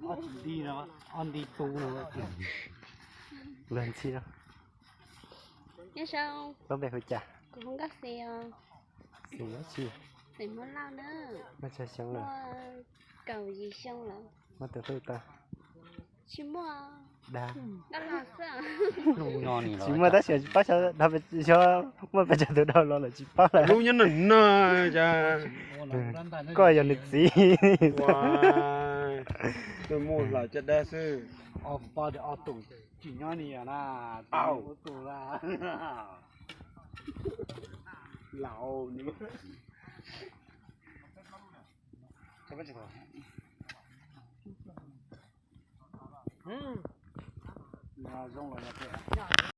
Ob tug nti no, ob nti tu no. Luag ntxhi no. Nyob zoo. Koj npe hu cas? Kuv hu Nkauj Xis os. Xis dab tsi? Xis Hmoob Lauj na. Muaj tsawg xyoo lawm? Muaj kaum yim xyoo lawm. Muaj tus hlub tau? Tsis muaj. Dag. Nkauj Lauj xwb. Tsis muaj tab sis tsis paub xyov, muaj pes tsawg tus dhau los lawm tsis paub lawm. Lub nyob no no. Koj yog nws txiv. Tus muaj hlawv caj dab xwb. Ob pab ob tus tsis nyob ni na. Tus la. Laus ni. Zoo los yog tias